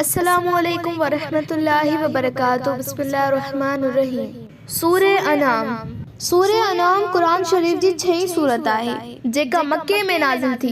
السلام عليڪم ورحمة الله وبرڪاته بسم الله الرحمن الرحيم سورة انعام سورة انعام قرآن شريف جي ڇهين سورت آهي جيڪا مڪي ۾ نازل ٿي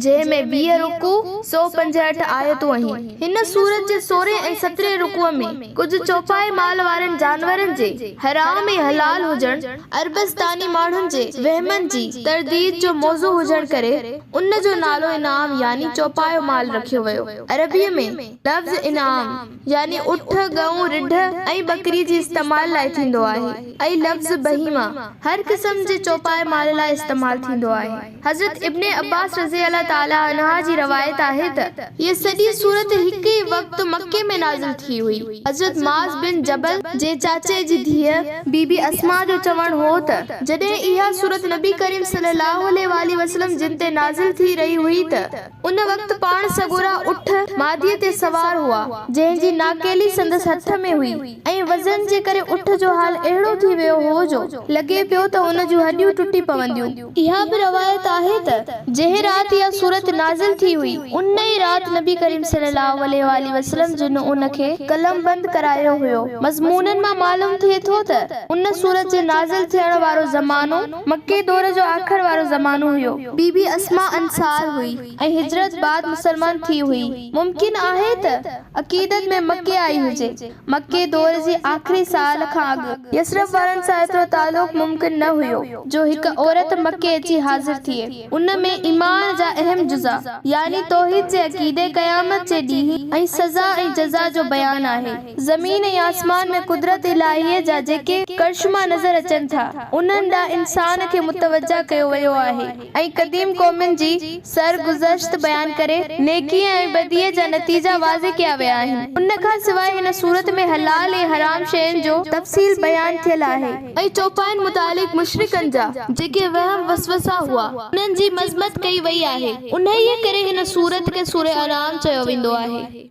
جنهن ۾ 20 رڪوع 165 آيتون آهن هن سورت جي سورهين ۽ سترهين رڪوع ۾ ڪجهه چوپائي مال وارن جانورن جي حرام ۽ حلال هجڻ عربستاني ماڻهن جي وهمن جي ترديد جو موضوع هجڻ ڪري ان جو نالو انعام يعني چوپايو مال رکيو ويو. عربيء ۾ لفظ انعام يعني اٺ، ڳئون، رڍ ۽ ٻڪري جي استعمال لاء ٿيندو آهي ۽ لفظ بهيمه هر قسم جي چوپائي مال لاء استعمال ٿيندو آهي. حضرت ابن عباس رضي الله تعالٰي عنه جي روايت آهي ته هيء سڄي سورت هڪ ئي وقت مڪي ۾ نازل ٿي هئي. حضرت معاذ بن جبل جي چاچي جي ڌيء بي بي اسماء جو چوڻ هو ته جڏهن اها سورت نبي ڪريم صلي الله عليه واٰله وسلم جن تي نازل ٿي رهي هئي ته ان وقت پاڻ سڳورا اٺ ماديء تي سوار هئا جنهن جي ناڪيلي سندس هٿ ۾ هئي ۽ وزن جي ڪري اٺ جو حال اهڙو ٿي ويو هو جو لڳي پيو ته ان جون هڏيون ٽٽي پونديون. اها به روايت آهي ته جنهن رات اها سورت نازل ٿي هئي، ان ئي رات نبي ڪريم صلي الله عليه واٰله وسلم جن ان کي قلمبند ڪرايو هيو. مضمونن مان معلوم ٿئي ٿو ته ان سورت جي نازل ٿيڻ وارو زمانو مڪي دور جو آخر وارو زمانو هيو. بي بي اسماء انصار هئي ۽ هجرت بعد مسلمان ٿي هئي. ممڪن آهي ته عقيدت ۾ مڪي آئي هجي. مڪي دور جي آخري سال کان اڳ يثرب وارن سان ايترو تعلق ممڪن نه هيو جو هڪ عورت مڪي اچي حاضر ٿئي. ان ۾ ايمان جا اهم جزا يعني توحيد جي عقيدي، قيامت جي ڏينهن ۽ سزا ۽ جزا جو بيان آهي. زمين ۽ آسمان ۾ قدرت الاهيء جا جيڪي ڪرشما نظر اچن ٿا، انهن ڏانهن انسان کي متوجه ڪيو ويو آهي. ۽ قديم قومن جي سر گذشت بيان ڪري، نيڪيء ۽ بديء جا نتيجا واضح ڪيا ويا آهن. ان کان سواء هن سورت ۾ حلال ۽ حرام شين جو تفصيل بيان ٿيل آهي. ۽ چوپاين متعلق مشرڪن جا جيڪي وهم وسوسا هئا، انهن جي مذمت ڪئي وئي آهي. انهيء ڪري هن سورت کي سورة انعام چيو ويندو آهي.